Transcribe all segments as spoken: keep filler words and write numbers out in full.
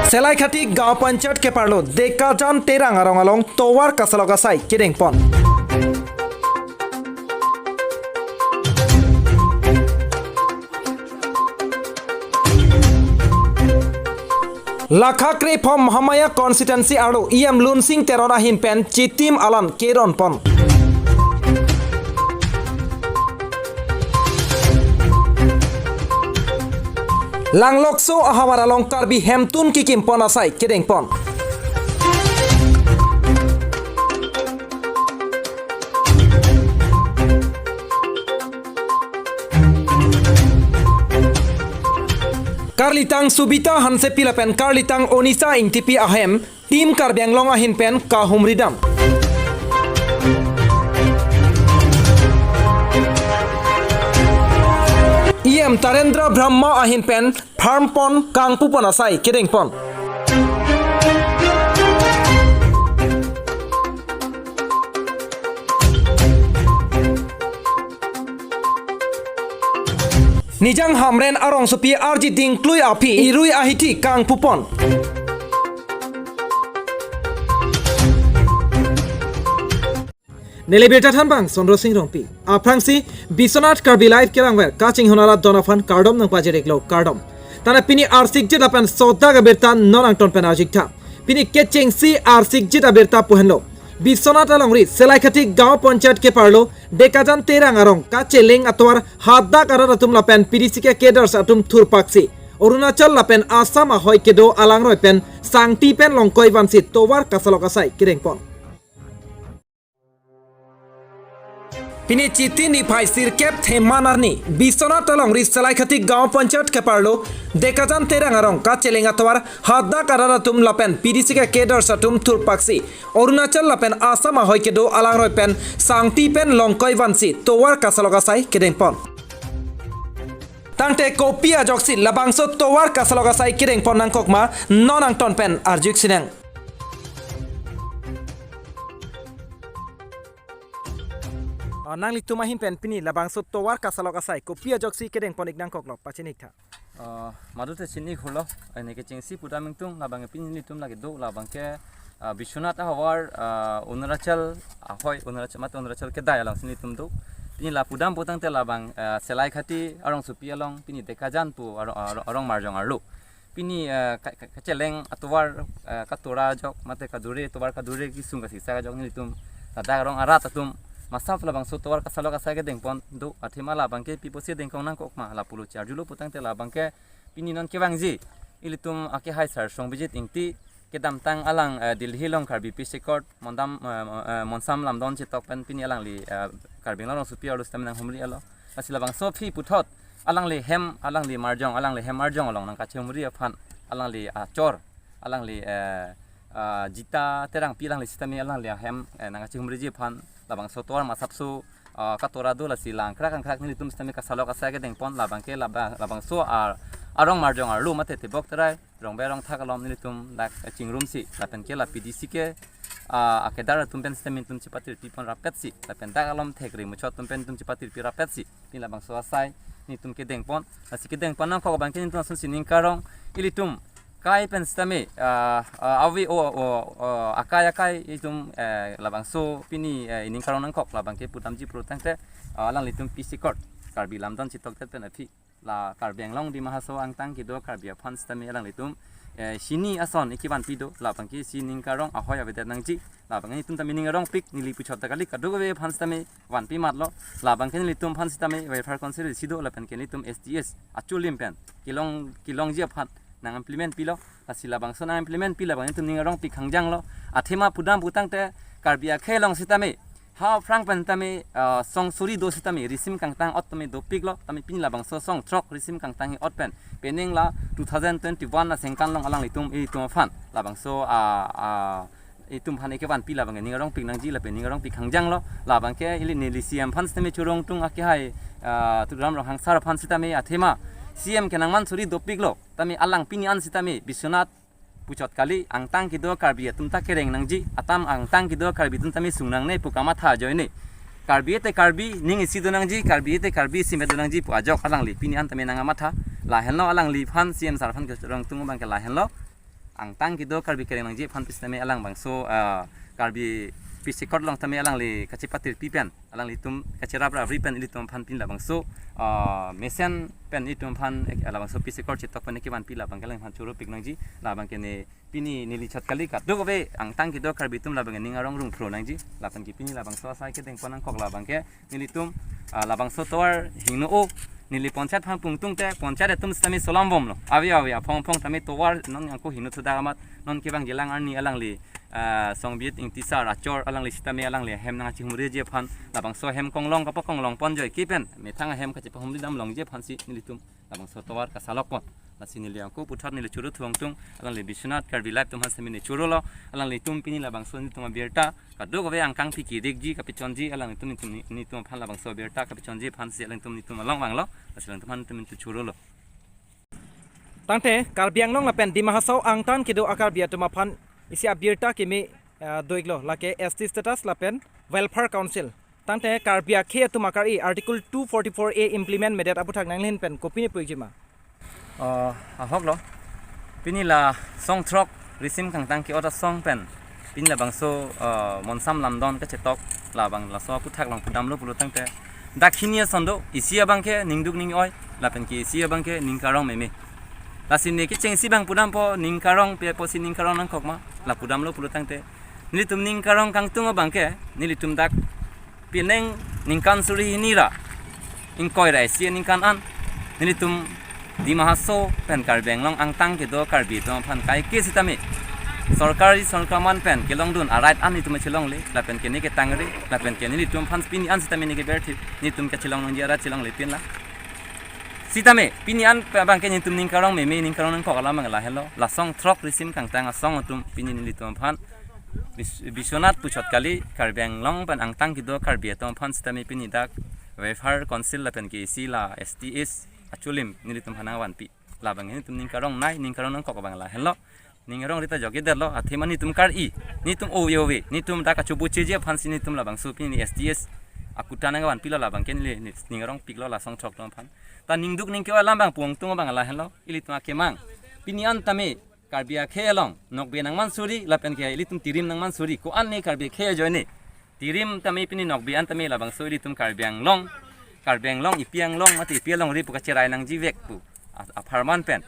Selaikhati Gaon Panchayat keparlo Dekajan Terang arong along tovar kasalok asai kedengpon. Lakha krephom Mahamaya constituency arlo E M Lunsing Teron ahin pen chitim alam keronpon. Langlokso ahavar along Karbi hemtun kikimpon asai kedengpon. Karlitang Subita Hansepi lapen Karlitang Onisa Ingtipi ahem Team Karbi Anglong ahin pen kahumridam. E M Tarendra Brahma ahin pen farm pon kangpupon asai kedengpon. Nijang Hamren arongsopi arji dingklui aphi irui ahithi kangpupon. Neli birta thanbang Sondro Sing Rongpi. Aphrangsi Biswanath Karbi Live kelangver kachinghon arat don aphan kardom nangpajir-iklo, kardom. Tana pini arsikjit lapen sodak abirta non angton pen arjik tha. Pini kechengsi arsikjit abirta pu henlo. Biswanath alongri Selaikhati Gaon Panchayat keparlo Dekajan Terang arong kacheleng atovar hadak arat atum lapen P D C K cadres atum thurpaksi Arunachal lapen Assam ahoi kedo alangroi pen sangti pen longkoi vansi tovar kasalok asai kedengpon. Pini Chiti niphai sirkep Theman arni Biswanath alongri Selaikhati Gaon Panchayat keparlo Dekajan Terang arong kacheleng atovar hadak arat atum lapen P D C K cadres atum thurpaksi Arunachal lapen Assam ahoi kedo alangroi pen sangti pen longkoi vansi tovar kasalok asai kedengpon. Tangte kopi ajoksi labangso tovar kasalok asai kedengpon nangkokma, non angton pen arjik sinang. Oh, nanglitum ahin pen pini labangso tovar kasalok asai kopi ajoksi kedengpon-ik nangkoklo, pachini-ik tha. Oh, madu te chini-ik hurlo, eh, ne kechengsi pudam ingtung, labang pini nelitum lake do, labang ke, ah, Biswanath ahavar, ah, Arunachal, ahoi Arunachal, mate Arunachal kedai alongsi nelitum do. Pini la pudam putangte labang, ah, Selaikhati arongsopi along, pini Dekajan pu arong, arong, arong marjong arlo. Pini, eh, ka, ka, kacheleng atovar, eh, katora ajok, mate kadure, tovar kadure kesung kasisa ajok nelitum ladak arong arat atum masap labangso tovar kasalok asai kedengpon do, athema labang ke pi apotsi dengpon nangkokma lapulo, charjulo putangte labang ke pini non kevangji ilitum akehai Sar Songbijit Ingti, kedamtang alang, eh, Delhi along Karbi Peace Accord mondam, eh, mo-, eh, monsam lamdon chitok pen pini alangli, eh, Karbi Anglong arongsopi arlo sitame nanghumri-etlo. Lasi labangso aphi puthot alangli hem, alangli marjong, alangli hem marjong along nangkachehumri aphan, alangli achor, alangli, eh, ah, Jita Terangpi alangli sitame alangli ahem, eh, nangkachehumriji aphan labangso tovar masapso, ah, katora do, lasi langkrak angkrak nelitum sitame kasalok asai kedengpon, labang ke laba-, labangso ar-, arong marjong arlo mate tebok terai, rongbe rongthak along nelitum dak, eh, chingrumsi, lapen ke la P D C K, ah, akedar atum pen sitame nelitum chepatirpipon rapetsi, lapen dak along thekri muchot atum pen nelitum chepatirpi rapetsi, pini labangso asai nelitum kedengpon. Lasi kedengpon nangkok abang ke nelitum ason sining karong, ilitum kai pen sitame, ah, ah, avi o, o, o, akai akai itum, eh, labangso pini, eh, ining karong nangkok labang ke pudamji putangte, ah, alanglitum Peace Accord, Karbi lamdon chitokdet pen aphi, la Karbi Anglong Dima Hasao angtang kedo Karbi aphan sitame alanglitum, eh, sini ason ikevanpi do, labang ke sining karong ahoi avedet nangji, labang ke nelitum tame ning arongpik, neli puchot ta kali, kadokave aphan sitame vanpi matlo, labang ke nelitum aphan sitame welfare council isi do, lapen ke nelitum S T S achulim pen kelong, kelongji aphan nang implement pilo, lasi labangso nang implement pi labang nelitum ning arongpik hangjanglo, athema pudam putangte Karbi akhei along sitame, ha aphrang pen tame, ah, song suri do sitame risim kangtang ot tame dopiklo, tame pini labangso song throk risim kangtang he ot pen, penang la two thousand twenty-one aningkan along alanglitum ilitum aphan labangso, ah, ah, itum aphan ikevanpi labang ke ning arongpik nangji lapen ning arongpik hangjanglo, labang ke ili neli C M aphan sitame churong tung akehai, ah, Tuliram Ronghang sar aphan sitame athema C M ke nangman suri dopiklo, tame alang pini an sitame Biswanath puchot kali, angtang kedo Karbi atum ta kereng nangji, atam angtang kedo Karbi atum tame sung nangne pu kamatha ajoine. Karbi ete Karbi ning isi do nangji, Karbi ete Karbi isi me do nangji pu ajok alangli pini an tame nang kamatha. Lahenlo alangliphan, C M sar aphan kechurong tung abang ke lahenlo. angtang kedo Karbi kereng nangji aphan pi sitame alangbangso, ah, Karbi Peace Accord along tame alangli kachepatirpi pen, alanglitum kacherap rapri pen ilitum aphan pini labangso, ah, mesen pen ilitum aphan, eh, labangso Peace Accord chetok pen kevanpi labang ke alangphan choropik nangji, labang ke ne pini neli chot kali kadokave angtang kedo Karbi atum labang ke ning arong rungphro nangji, lapen ke pini labangso asai kedeng pon nangkok labang ke nelitum, ah, labangso tovar hingno-o, neli panchayat aphan pungtung te, panchayat atum sitame solambomlo. Ave ave, aphong aphong tame tovar non angko hingno thudak amat, non kevang jilang arni alangli, ah, Songbit Ingti sar achor alangli sitame alangli ahem nangchihumreji aphan, labangso ahem konglong kapakonglong pon joike pen, methang ahem kachepahumri damlongji aphansi nelitum labangso tovar kasalok pon. Lasi neli angko puthot neli choro thuangtung, alangli Biswanath Karbi Live atum aphan sitame neli chorolo, alanglitum pini labangso nelitum abirta kadokave angkang pikirikji kapechonji, alanglitum nelitum ni-, nelitum aphan labangso abirta kapechonji aphansi alanglitum nelitum along vanglo, lasi alanglitum aphan nelitum nelitum chorolo. Tangte Karbi Anglong lapen Dima Hasao angtan kedo a-Karbi atum aphan isi abirta keme, ah, do-iklo, lake S T status lapen Welfare Council. Tangte Karbi akhei atum akar-i Article two forty-four A implement medet aputhak nanglihin pen kopine puji ma? Oh, ahoklo. Pini la song throk risim kangtang ke-ot asong pen pini labangso, ah, monsam lamdon kachetok labang laso aputhak along pudamlo pulo tangte, dak hini ason do, isi abang ke ningduk ning-oi, lapen ke isi abang ke ning karong meme. Lasi ne kechengsi abang pudampo, ning karong pe apotsi ning karong nangkok ma, la pudamlo pulo tangte, nelitum ning karong kangtung abang ke nelitum dak pining ningkan suri hini ra ingkoi ra isi aningkan an nelitum Dima Hasao pen Karbi Anglong angtang kedo Karbi atum aphan kaike sitame sorkari sorkar man pen kelongdun a-right an nelitum chelongle, lapen ke ne ketangri, lapen ke nelitum aphan pini an sitame ne keberthip, nelitum kachelong nangji a-right chelongle pinla. Sitame pini an abang ke nelitum ning karong meme, ning karong nangkok alam abang lahelo, la song throk risim kangtang asong atum pini nelitum aphan Bis-, Biswanath puchot kali, Karbi Anglong pen angtang kedo Karbi atum aphan sitame pini dak Welfare Council lapen ke isi la S T S achulim nelitum aphan nangvanpi. Labang nelitum ning karong nei, ning karong nangkok abang lahelo. Ning arong rita jogi derlo, athema nelitum kar-i, nelitum ove ove, nelitum dak kachubucheji aphansi nelitum labangso pini S T S akuta nangvanpilo, labang ke neli ning arong piklo la song throk atum aphan. Ta ningduk ning ke-oi alam abang puangtung abang lahelo, ilitum akemang. Pini an tame Karbi akhei along nokbe nangman suri lapen ke ilitum tirim nangman suri, ko-an ne Karbi akhei ajoine. Tirim tame pini nokbe an tame labangso ilitum Karbi Anglong, Karbi Anglong, Ipi Anglong mate Ipi alongri pu kacherai nangji vek pu a-, apharman pen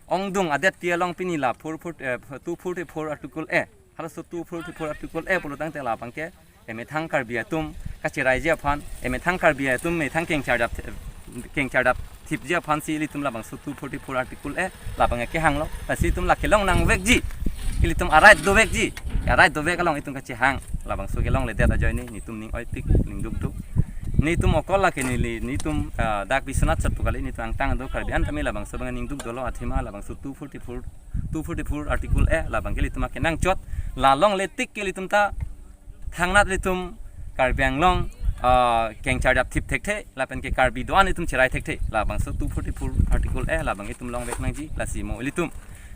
ongdung adetpi along pini la four four, eh, two forty-four Article A, halaso two forty-four Article A pulo tangte labang ke emethang Karbi atum kacheraiji aphan, emethang Karbi atum methang kengchardap, kengchardap thipji aphansi ilitum labangso two forty-four Article A labang ke kehanglo. Lasi itum la kelong nangvekji, ilitum a-right dovekji, a-right dovek along itum kachehang, labangso kelongledet ajoine nelitum ning oipik ningduk do. Nelitum okol lake neli, nelitum, ah, dak Biswanath chot pu kali, nelitum angtang do Karbi an tame labangso abang ningduk dolo, athema labangso two forty-four, two forty-four Article A labang ke ilitum akenangchot, la longle tik ke ilitum ta thangnat ilitum Karbi Anglong, ah, kengchardap thip thekthe, lapen ke Karbi do-an itum cherai thekthe, labangso two forty-four Article A labang itum longvek nangji, lasi mo ilitum,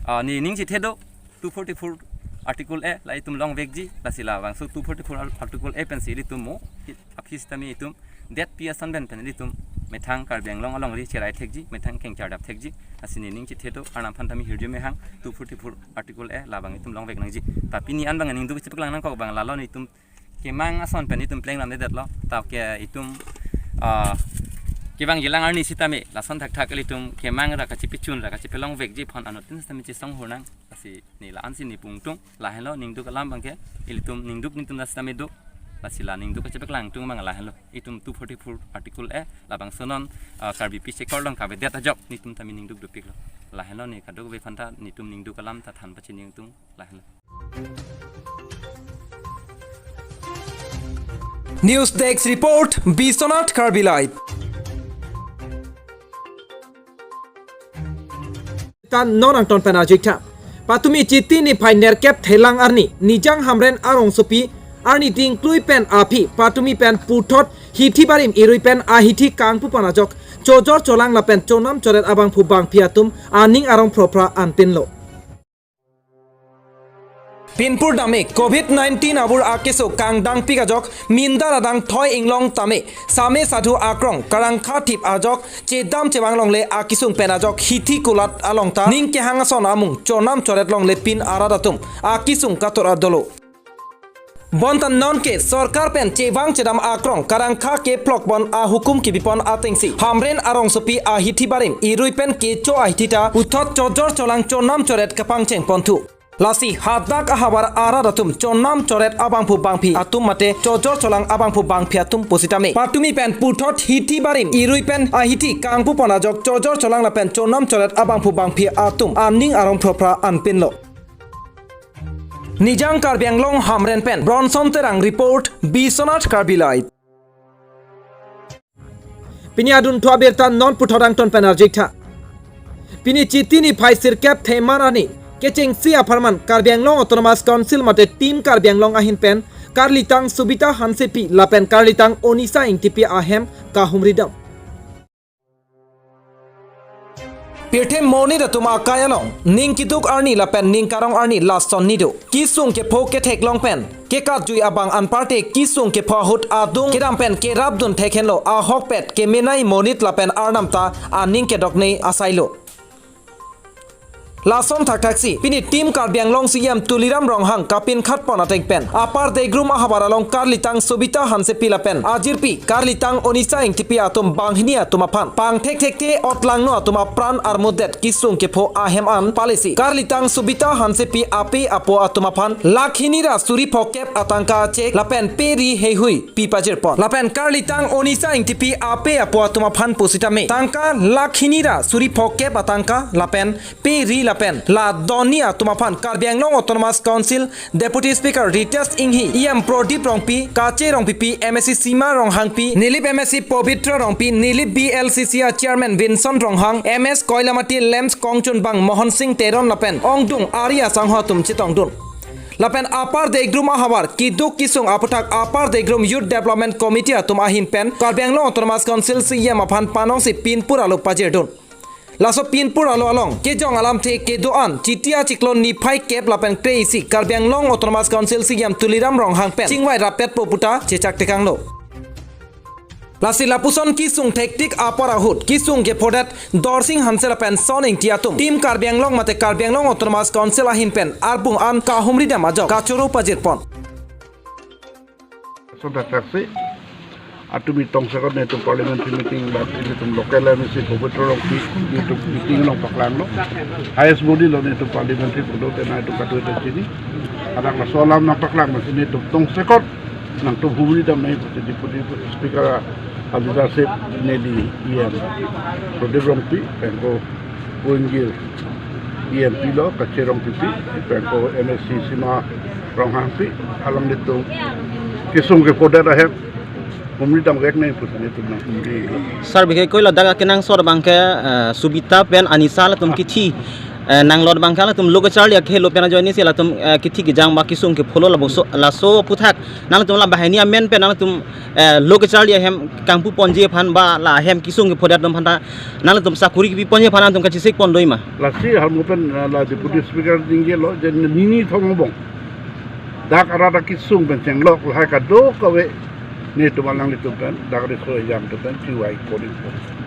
ah, ne ning chethe do, two forty-four Article A la itum longvekji, lasi labangso two forty-four Ar-, Article A pensi ilitum mo, i-, aphi sitame itum detpi ason pen pen ilitum methang Karbi Anglong alongri cherai thekji, methang kengchardap thekji, lasi ne ning chethe do, Arnam aphan tame hirjume hang, two forty-four Article A labang itum longvek nangji. Ta pini an abang ningduk chepaklang nangkok abang lalo, nelitum kemang ason pen itum plenglamledetlo. Ta ke itum, ah, kevang jilang arni sitame lason thakthak ilitum kemang ra kachepechun ra kachepelongvekji aphan anuttin sitame chesong hurnang. Lasi ne la-ansi ne puangtung, lahenlo ningduk alam abang ke, ilitum ningduk nelitum dak sitame do. Lasi la ningduk kachepaklangtung abang lahenlo. Itum two forty-four Article A labangso non, ah, Karbi Peace Accord along kavedet ajok nelitum tame ningduk dopiklo. Lahenlo ne kadokave aphanta nelitum ningduk alam ta than pachiningtung, lahenlo. News Desk Report, Biswanath Karbi Live. Ta non angton pen arjutha. Patumi Chiti niphai nerkep thelang arni, Nijang Hamren arongsopi arni dingklui pen aphi, patumi pen puthot hithi barim irui pen ahithi kangpu pon ajok chojor cholang lapen chonam choret abangphu bangphi atum aning arong phrophra anpinlo. Pinpur dame covid nineteen abur akeso kangdangpik ajok mindar adang thoi inglong tame same sadhu akrong karangkha thip ajok chedam chevang longle akesung pen ajok hithi kulat along ta ning kehang ason amung chonam choret longle pin arat atum akesung katur adolo. Bonta nonke sorkar pen chevang chedam akrong karangkha kephlok pon ahukum kibipon atengsi Hamren arongsopi ahithi barim irui pen kecho ahithi ta uthot chojor cholang chonam choret kapangcheng ponthu. Lasi hadak ahavar arat atum chonam choret abangphu bangphi atum mate chojor cholang abangphu bangphi atum pusitame patumi pen puthot hithi barim irui pen ahithi kangpu pon ajok chojor cholang lapen chonam choret abangphu bangphi atum aning arong phrophra anpinlo. Nijang Karbi Anglong Hamren pen Bronson Terang report, Biswanath Karbi Live. Pini adunthu abirta non puthot angton pen arjik tha. Pini Chiti niphai sirkep Themar arni kechengsi apharman Karbi Anglong Autonomous Council mate Team Karbi Anglong ahin pen karlitang Subita Hansepi lapen karlitang Onisa Ingtipi ahem kahumridam. Pirthe monit atum akai along ning kiduk arni lapen ning karong arni lason nido. Kesung kepho ketheklong pen kekatjui abang anparte kesung kepho ahut adung kedam pen kerapdun thekhenlo, ahokpet kemenei monit lapen arnam ta aning kedoknei asailo. Lason thakthaksi pini Team Karbi Anglong C E M Tuliram Ronghang kapinkhat pon ateng pen Upper Degrum ahavar along karlitang Subita Hansepi lapen ajirpi karlitang Onisa Ingtipi atum banghini atum aphan pangthekthekthe otlangno atum apran armudet kesung kepho ahem an palisi karlitang Subita Hansepi ape apo atum aphan lakh hini ra suri phokep atangka chek lapen pe ri heihui pi pajir pon. Lapen karlitang Onisa Ingtipi ape apo atum aphan pusitame tangka lakh hini ra suri phokep atangka lapen pe ri lapen la doni atum aphan Karbi Anglong Autonomous Council Deputy Speaker Ritesh Enghi, E M Prodip Rongpi, Kache Rongpipi, M A C Sima Ronghangpi, Nilip M A C Pobitra Rongpi, Nilip B L C C A Chairman Vinson Ronghang, M S Koilamati Lems Kongchunbang Mohon Singh Teron lapen ongdung ari asangho atum chetongdun. Lapen Upper Degrum ahavar kiduk kesung aputhak Upper Degrum Youth Development Committee atum ahin pen Karbi Anglong Autonomous Council C E M aphan panongsi pinpur alo pajirdun. Laso pinpur alo along kejong alamthe kedo-an Chiti achiklo niphai kep lapen kre-isi Karbi Anglong Autonomous Council C E M Tuliram Ronghang pen chingvai rappetpo puta chechak tekanglo. Lasi lapuson kesung thektik apor ahut kesung kephodet Dorsing Hanse lapen Son Ingti atum Team Karbi Anglong mate Karbi Anglong Autonomous Council ahin pen arbung an kahumridam ajok kachoro pajirpon. Lason thakthaksi atumi tongsekot netum parliamentary meeting bak netum local M A C Pobitra Rongpi netum meeting along paklanglo. Highest body lo netum parliamentary bodo tena netum katu chini. Adak laso alam nangpaklang masi netum tongsekot nangtum humridamnei pusi Deputy Speaker a leadership neli E M Prodip Rongpi, pengko Pungir E M P lo, Kache Rongpipi, pengko M A C Sima Ronghangpi, alanglitum kesung kephodet ahem humridamveknei pusi netum nanghumri. Sir, bike koi ladak akenangsot abangke, eh, Subita pen Anisa latum kithi, eh, nanglot abangke latum lo kacharli akehelo pen ajoine si latum, eh, kithi kejang ba kesung kepholo labangso laso aputhak nangtum la banghini amen pen nangtum, eh, lo kacharli ahem kangpu ponji aphan ba la ahem kesung kephodet atum aphan ta nangtum sakuri kipi ponji aphan nangtum kachesik pon do-i ma? Lasi halmo pen, eh, la Deputy Speaker ningjelo je nini thom abong dak arat akesung pen chenglok lahai kadokave netum alanglitum pen dak riso ejang atum pen chiwai koning.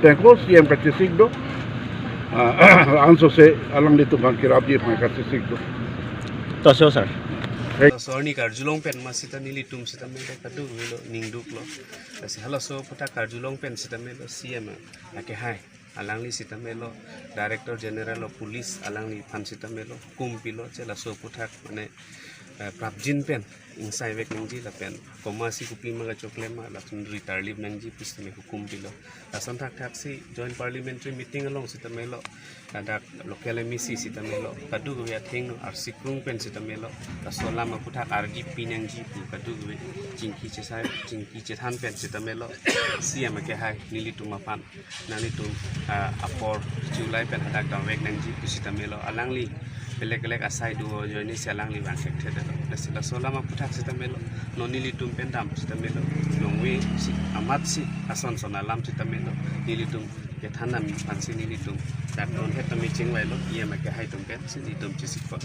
Pengko C M kachesik do, ah, ansose alanglitum aphan kerapji aphan kachesik do. To so, sir. Hey. Laso arni karjulong pen ma sita nelitum sitame kadokavelo ningduklo. Lasi halaso aputhak karjulong pen sitame lo C M akehai alangli sitame lo, Director General of Police alangliphan sitame lo, hukum pilo je laso aputhak mane, eh, prapjin pen ingsaivek nangji lapen komatsi kopima kachokle ma latum ri tarlip nangji pusi me hukum pilo. Lason thakthaksi Joint Parliamentary Meeting along sitame lo, ladak local M A C sitame lo, kadokave athengno arsikrung pen sitame lo, laso alam aputhak argi pi nangji pu kadokave chingki chesai, chingki chethan pen sitame lo, C M akehai nelitum aphan nanglitum, ah, apor chulai pen hadak damvek nangji pu sitame lo, alangli belek belek asai do ajoine si alangli vang thekthedetlo. Lasi laso alam aputhak sitame lo, non nelitum pen dam sitame lo, longve si amatsi ason son alam sitame lo, nelitum kethan nangji aphansi nelitum dak non het tame chingvailo, E M akehai atum pensi nelitum chesik pon.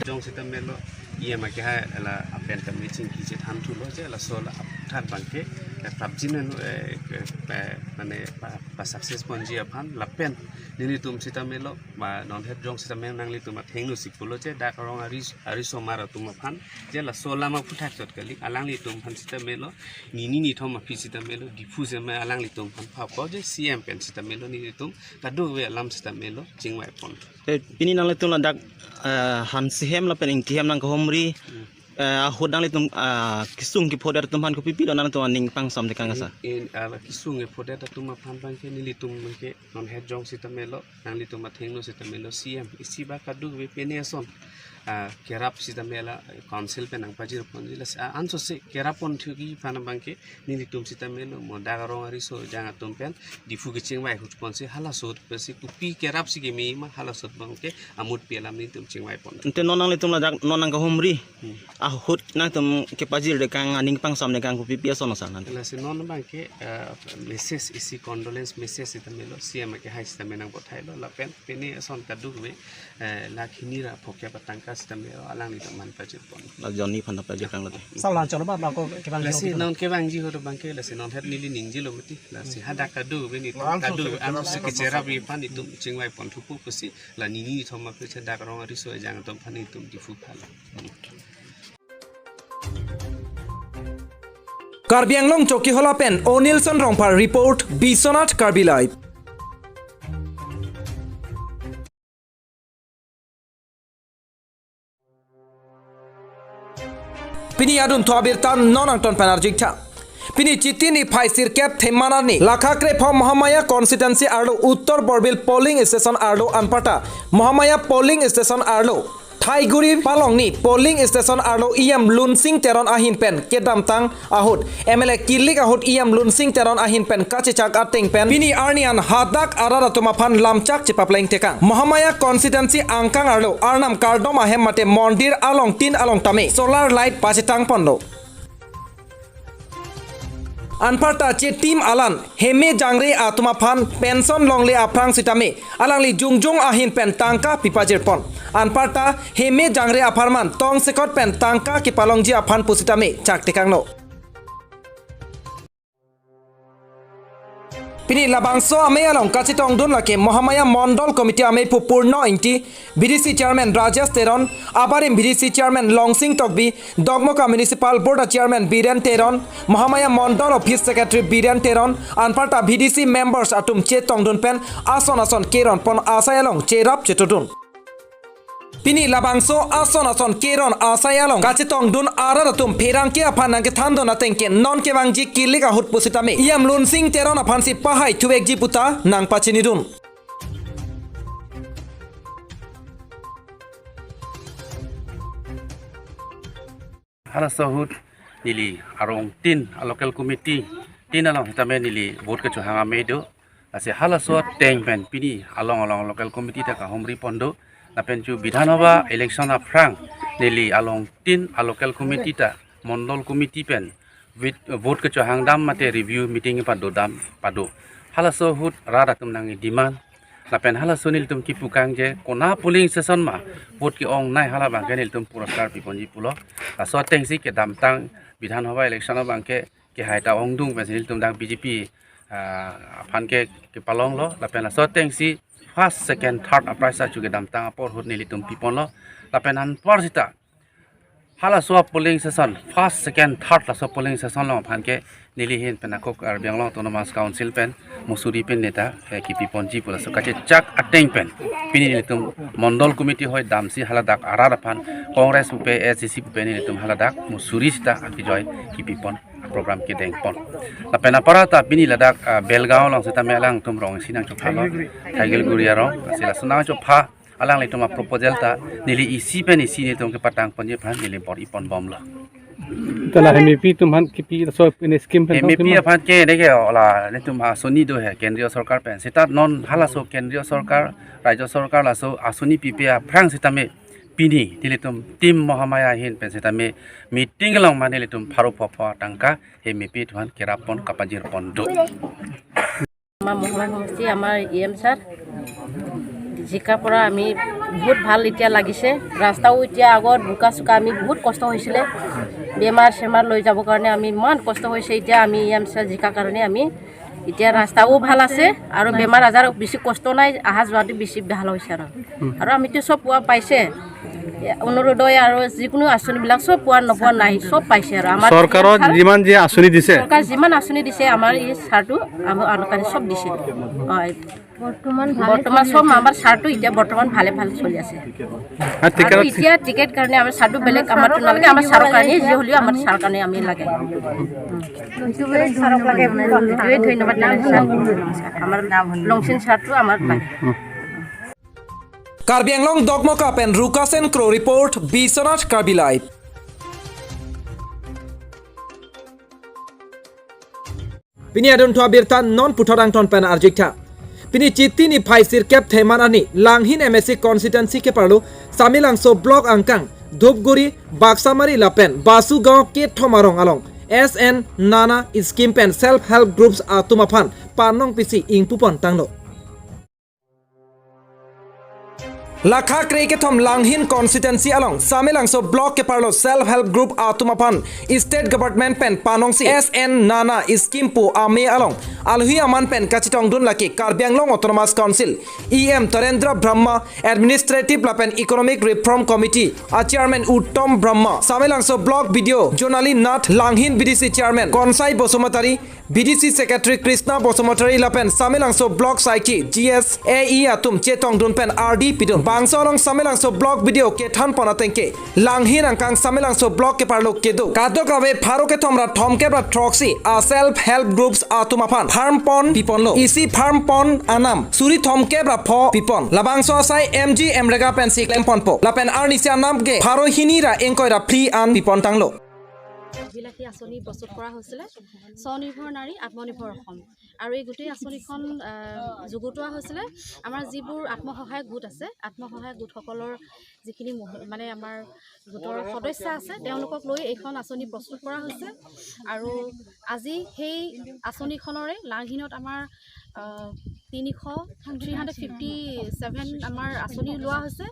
Jong sitame lo, E M akehai la apen tame chingki chethan thulo je laso la aphuthak abangke, eh, prapjin anu, eh, eh, mane pa, pa success ponji aphan lapen nelitum sitame lo, ma non het jong sitame nanglitum athengno si pulo je dak arong ari, arisomar atum aphan je laso alam aphuthak chot kali, alanglitum aphan sitame lo, nini nithom aphi sitame lo, Diphu sitame alanglitum aphan phapo je C M pen sitame lo nelitum kadokave alam sitame lo chingvai pon. Eh, pini nanglitum ladak, eh, hansi hem lapen ingti hem nangkahumri, Hmm. eh, ahut nanglitum, ah, kesung kephodet atum aphan kopipi do nanglitum aning pangsamtekang asa? In, ah, kesung kephodet atum aphan abangke nelitum abangke non het jong sitame lo, nanglitum athengno sitame lo, C M isi ba kadokave pene ason, ah, kerap sitame la council pen nangpajir ponji lasi, ah, ansose kerap pon thuki aphan abangke nelitum sitame lo mo dak arong ariso ejang atum pen Diphu kechingvai ahut ponsi halaso ahut pensi kopi kerap si keme ma halaso ahut abangke amutpi alam nelitum chingvai pon. Ante non nanglitum ladak non nangkahumri Hmm. ahut nangtum kepajirtekang aning pangsamtekang kopipi ason asa nang? Lasi non abangke, eh, message isi condolence message sitame lo, C M akehai sitame nangpothailo lapen pene ason kadokave, eh, lakh hini ra phokep atangka sitame lo alanglitum aphan pajir pon. La jonni aphan pajirkang lote. Sala cholo ba bako kevang Lasi jiro non kevangji ahut abangke lasi non het neli ningjelo mati. Lasi hadak kadokave nelitum Langsung kadokave ansose kecherapji aphan itum chingvai pon thupo pusi la nini nithom aphi si dak arong ariso ejang atum aphan itum Diphu phala. Karbi Anglong Chokihola pen Onilson Rongphar report, Biswanath Karbi Live. Pini adunthu abirta non angton pen arjutha. Pini Chiti niphai sirkep Themman arni, lakha krepho Mahamaya constituency arlo Uttor Borbil polling station arlo anparta Mahamaya polling station arlo Thaiguri Palongni polling station arlo E M Lunsing Teron ahin pen kedamtang ahut, M L A kilik ahut E M Lunsing Teron ahin pen kachechak ateng pen pini arni an hadak arat atum aphan lamchak chepaplengtekang. Mahamaya constituency angkang arlo Arnam kardom ahem mate mondir along tin along tame solar light pachetang ponlo. Anparta Chetim alan heme jangre atum aphan pension longle aphrang sitame alangli jongjong ahin pen tangka pipajir pon. Anparta heme jangre apharman tongsekot pen tangka kepalongji aphan pusitame chaktekanglo. Pini labangso amei along kachetongdun lake Mahamaya Mondol Committee ameipo Purno Ingti, B D C Chairman Rajesh Teron, abarim B D C Chairman Longsing Tokbi, Dokmoka Municipal Board Chairman Biren Teron, Mahamaya Mondol Office Secretary Biren Teron, anparta B D C members atum chetongdun pen ason ason keron pon asai along cherap chetodun. Pini labangso ason ason keron asai along kachetongdun arat atum pherangke aphan nangkethandun ateng ke non kevangji kilik ahut pusitame E M Lunsing Teron aphansi pahai thuvekji puta nangpachinidun. Halaso ahut neli arong tin a local committee tin along sitame neli vote kechohang amei do. Lasi halaso ateng pen pini along along local committee ta kahumri pon do. Lapen chu Bidhan Sabha election aphrang neli along tin a local committee ta mondol committee pen vit-, vote kechohang dam mate review meeting pado dam pado. Halaso ahut rat atum nang demand. Lapen halaso nelitum kipukang je kona polling station ma vote ke-ongnei hala abangke nelitum puraskar piponji pulo. Laso atengsi kedamtang Bidhan Sabha election abangke kehai ta ongdung pensi nelitum dak B J P, ah, aphan ke kepalonglo. Lapen laso atengsi first, second, third a prize achu kedamtang apor ahut nelitum piponlo. Lapen anpar sita halaso polling station, first, second, third laso polling station along aphan ke neli ahin pen ako Karbi Anglong Autonomous Council pen musuri pen neta, eh, kipiponji pu laso kachechak ateng pen pini nelitum mondol committee hoi damsi haladak arat aphan Congress pupe, A C C pupe nelitum haladak musuri sita akejoi kipipon program kedeng pon. Lapen aparta pini ladak, ah, Belgaon along sitame alangtum rong isi nangchophalo, Thaigilguri arong, lasi laso nangchopha alanglitum a proposal ta neli isi pen isi nelitum kepatang ponji aphan neli bor-i ponbomlo. Tala M A P atum aphan kipi laso pini scheme pen M A P atum aphan ke deke ola nelitum asoni do he kendriya sorkar pen. Sita non halaso kendriya sorkar, rajya sorkar laso asoni pipe aphrang sitame pini nelitum team Mahamaya ahin pen sitame meeting along ma nelitum pharo phopho tangka M A P atum aphan kerap pon kapajir pon do. মহলবাৰী সমষ্টি আমাৰ E M sir জিকাৰ পৰা আমি বহুত ভাল এতিয়া লাগিছে। ৰাস্তাও এতিয়া আগত বোকা চোকা আমি বহুত কষ্ট হৈছিলে, বেমাৰ চেমাৰ লৈ যাবৰ কাৰণে আমি ইমান কষ্ট হৈছে। এতিয়া আমি ই এম ছাৰ জিকাৰ কাৰণে আমি এতিয়া ৰাস্তাও ভাল আছে আৰু বেমাৰ আজাৰ বেছি কষ্ট নাই, অহা যোৱাটো বেছি ভাল হৈছে আৰু। আৰু আমিতো চব পোৱা পাইছে, অৰুণোদয় আৰু যিকোনো আঁচনিবিলাক চব পোৱা নোপোৱা নাই, চব পাইছে আৰু আমাৰ চৰকাৰত যিমান যি আঁচনি দিছে। চৰকাৰে যিমান আঁচনি দিছে আমাৰ এই ছাৰটো আমাৰ কাৰণে চব দিছে। হয়। বৰ্তমান ভালে বৰ্তমান চলি চব আছে। আমাৰ ছাৰটো এতিয়া বৰ্তমান ভালে ভালে চলি আছে। আৰু ঠিকে আৰু আছে। এতিয়া টিকেট কাৰণে আমাৰ ছাৰটো বেলেগ আমাৰতো নালাগে, আমাৰ ছাৰৰ কাৰণে যি হ'লেও আমাৰ ছাৰৰ কাৰণে আমি লাগে। এইটোৱে ধন্যবাদ জনাইছোঁ। আমাৰ লংচেন ছাৰটো আমাৰ লাগে। Karbi Anglong Dokmoka pen Rukasen Kro report, Biswanath Karbi Live. Pini adunthu abirta non puthot angthon pen arjuktha. Pini Chiti niphai sirkep thaiman arni Langhin M A C constituency keparlo Samelangso block angkang Dhupguri, Baksamari lapen Basugao kethom arong along S N Nana scheme pen self help groups atum aphan panong pisi ingpupon tanglo. Lakha kre kethom Langhin constituency along Samelangso block keparlo self help group atum aphan state government pen panongsi S N Nana scheme pu ame along alohi aman pen kachetongdun lake Karbi Anglong Autonomous Council E M Tarendra Brahma, Administrative lapen Economic Reform Committee a chairman Uttom Brahma, Samelangso block B D O Jonali Nath, Langhin B D C chairman Konsai Basumatary, B D C Secretary Krishna Basumatary lapen Samelangso Block Saiki G S A E atum chetongdun pen ardi pidun. Bangso along Samelangso Block B D O kethan pon atengke Langhin angkang Samelangso Block keparlo kedo kadokave pharo kethom ra thomkep ra throksi a self help groups atum aphan farm pon piponlo. Isi farm pon anam suri thomkep ra pho pipon. Labangso asai M G M rega pensi klem ponpo. Lapen arnisi anam ke pharo hini ra ingkoi ra phli an pipon tanglo. বিলাসী আঁচনি প্ৰস্তুত কৰা হৈছিলে স্বনিৰ্ভৰ নাৰী আত্মনিৰ্ভৰ অসম। আৰু এই গোটেই আঁচনিখন আহ, যুগুতোৱা হৈছিলে আমাৰ যিবোৰ আত্মসহায়ক গোট আছে, আত্মসহায়ক গোটসকলৰ যিখিনি মহি- মানে আমাৰ গোটৰ সদস্য আছে, তেওঁলোকক লৈ এইখন আঁচনি প্ৰস্তুত কৰা হৈছে। আৰু আজি সেই আঁচনিখনৰে লাংহিনত আমাৰ আহ, তিনিশ থ্ৰী হাণ্ড্ৰেড ফিফটি ছেভেন আমাৰ আঁচনি লোৱা হৈছে।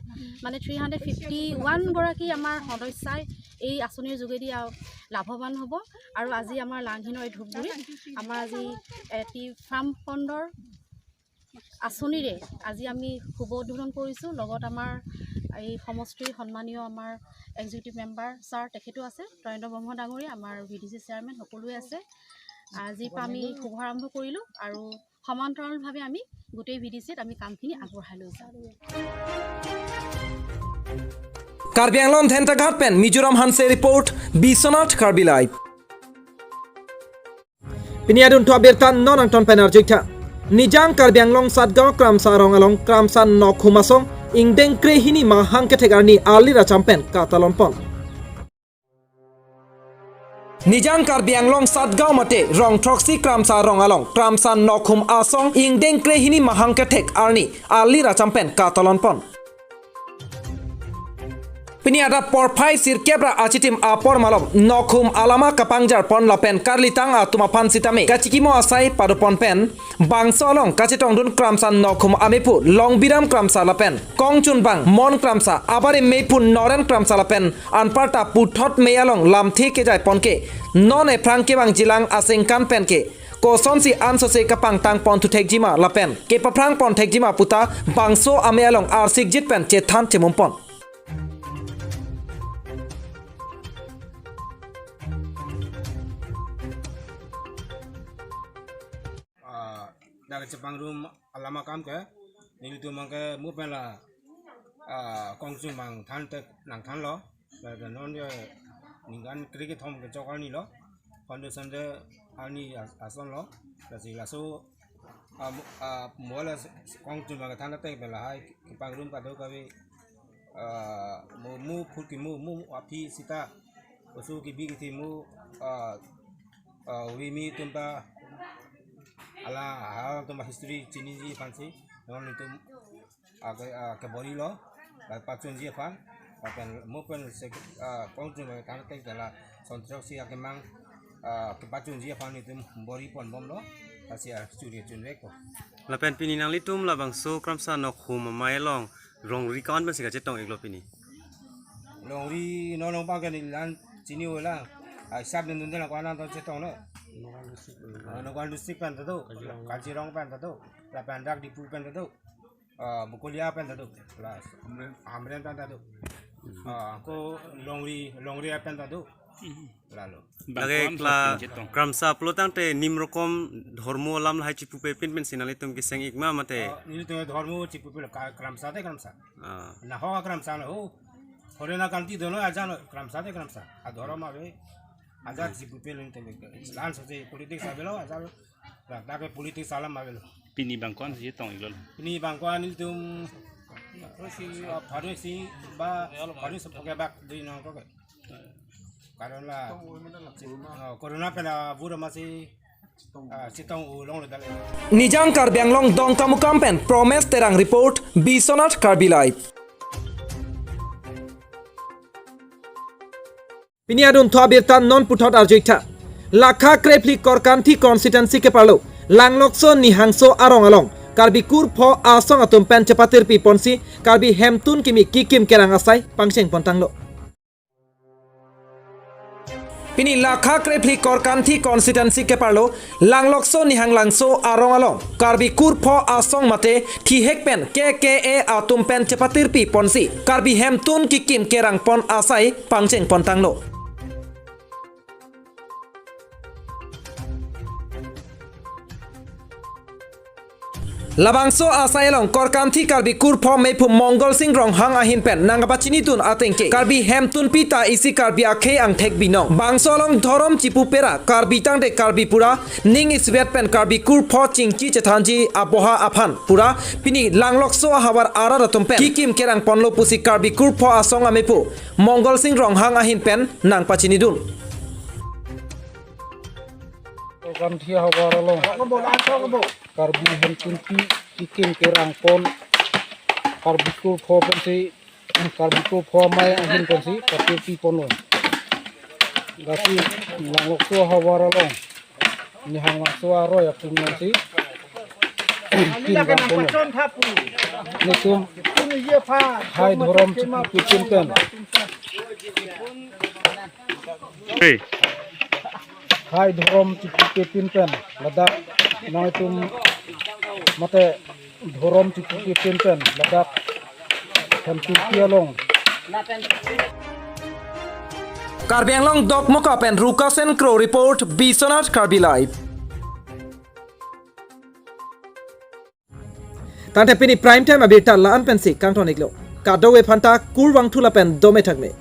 মানে থ্ৰী হাণ্ড্ৰেড ফিফটি ওৱান গৰাকী আমাৰ সদস্যাই এই আঁচনিৰ যোগেদি আ- লাভৱান হ'ব। আৰু আজি আমাৰ লাংহিনৰ এই ধূপগুৰিত আমাৰ আজি এটি ফাৰ্ম ফণ্ডৰ আঁচনিৰে আজি আমি শুভ উদ্বোধন কৰিছোঁ। লগত আমাৰ এই সমষ্টিৰ সন্মানীয় আমাৰ এক্সিকিউটিভ মেম্বাৰ ছাৰ তেখেতো আছে, তৰেন্দ্ৰ ব্ৰহ্ম ডাঙৰীয়া, আমাৰ ভি ডি চি চেয়াৰমেন, সকলোৱে আছে। আজিৰ পৰা আমি শুভাৰম্ভ কৰিলোঁ আৰু সমান্তৰালভাৱে আমি গোটেই ভি ডি চিত আমি কামখিনি আগবঢ়াই লৈ যাম। Karbi Anglong Dhentaghat pen Mizoram Hanse report, Biswanath Karbi Live. Pini adunthu abirta non angthon pen arjuktha. Nijang Karbi Anglong Satgaon Kramsa arong along Kramsa Nokhum asong ingdeng krehini mahang kethek arni arli racham pen katalon pon. Nijang Karbi Anglong Satgaon mate rong throksi Kramsa arong along Kramsa Nokhum asong ingdeng krehini mahang kethek arni arli racham pen katalon pon. Pini adap porphai sirkep ra achitim apor malom Nokhum alama kapangjar pon lapen karlitang atum aphan sitame kachikimo asai padopon pen bangso along kachetongdun Kramsa Nokhum amepu Longbiram Kramsa lapen kongchunbang Mon Kramsa, abari meiphu Noren Kramsa lapen anparta puthot mei along lamthe kejai ponke non ephrang kevang jilang asengkan penke kosonsi ansose kapangtang pon thuthekjima lapen kepaphrang pon thekjima puta bangso amei along arsikjit pen chethan chemum pon. Ah, dak chepangrum alama kam ke, nelitum abang ke mo pen la, ah, kongchunbang than tek nangthanlo, la non je ningkan kre kethom kechok arni lo, foundation de arni as- ason lo, lasi laso, ah, mo- ah, mo la kongchunbang than tek pen lahai kepangrum kadokave, ah, mo mo phut kimo mo aphi sita, oso kebi kethe mo, ah, ah, vimi atum ta hala hala atum history chiniji aphansi non nelitum ake, ah, kebori lo, la pachunji aphan, lapen mo pen se, ah, kongchunbang than tek la sontrok si akemang, ah, kepachunji aphan nelitum bori pon bomlo. Kasi a suri chun vek ko. Lapen pini nanglitum labangso Kramsa Nokhum amei along longri ko-an pensi kachetong iklo pini? Longri non non bang ke nelitum chini ola. Ai sab nendun dela ko-an an to chetong lo. Ah, Nagaon district pen ta do. Kazirong pen ta do. Lapen dak Diphu pen ta do. Ah, Bokolia pen ta do. Plus Hamren pen ta do. Ah, ko longri, longri pen ta do. Lalo. Lake bangko-an kla so pini chetong. Kramsa pulo tangte nim rokom dhormo alam lahai chipupe pin pensi nanglitum keseng ik ma mate? Ah, nelitum dhormo chipupe lo, ka-, Kramsa te Kramsa. Ah. Nahok Kramsa lo. Ho. Horena kanti dono aja lo, Kramsa te Kramsa. Adhorom ave. Aja chipupe lo nelitum. Lan so se politics ave lo, aja lo. Lah, dak ke politics alam ave lo. Pini bangko-an si chetong iklo? Pini bangko-an nelitum si, ah, pharo isi ba pharo isi poke bak dui nang ko ke. Karon la, ah, corona pen abura masi, ah, chetong u long le dale. Nijang Karbi Anglong Dongkamukam pen Promes Terang report, Biswanath Karbi Live. Pini adun tho abirta non puthot arjuitha. Lakha krephli Korkanthi constituency keparlo Langlokso Nihangso arong along Karbi Kurpho asong atum pen chepatirpi ponsi Karbi hemtun kimi kikim kerang asai pangcheng pontanglo. Pini Lakha krephli Korkanthi constituency keparlo Langlokso Nihanglangso arong along Karbi Kurpho asong mate thihek pen K K A atum pen chepatirpi ponsi Karbi hemtun kikim kerang pon asai pangcheng pontanglo. Labangso asai along Korkanthi Karbi Kurpho meiphu Mongol Sing Ronghang ahin pen nangkapachinidun ateng ke Karbi hemtunpi ta isi Karbi akhei angthek binong. Bangso along dhorom chipupe ra Karbi tangte Karbi pura, ning isivet pen Karbi Kurpho chingki chethanji aboha aphan pura pini Langlokso ahavar arat atum pen kikim kerang ponlo pusi Karbi Kurpho asong ameiphu Mongol Sing Ronghang ahin pen nangpachinidun. Korkanthi ahavar along Karbi hemtunpi kikim kerang pon Karbi Kurpho pensi, Karbi Kurpho amei ahin pensi patirpi ponlo. Lasi Langlokso ahavar along Nihanglangso aroi atum nangsi kim bang ponlo. Nelitum hai dhorom chipupe pin pen, hey, hai dhorom chipupe pin pen ladak nangtum mate dhorom chipupe pin pen ladak hemtunpi along. Karbi Anglong Dokmoka pen Rukasen Kro report, Biswanath Karbi Live. Tangte pini prime time abirta la-an pensi kangton iklo. Kadokave aphanta kurvangthu lapen dome thakme.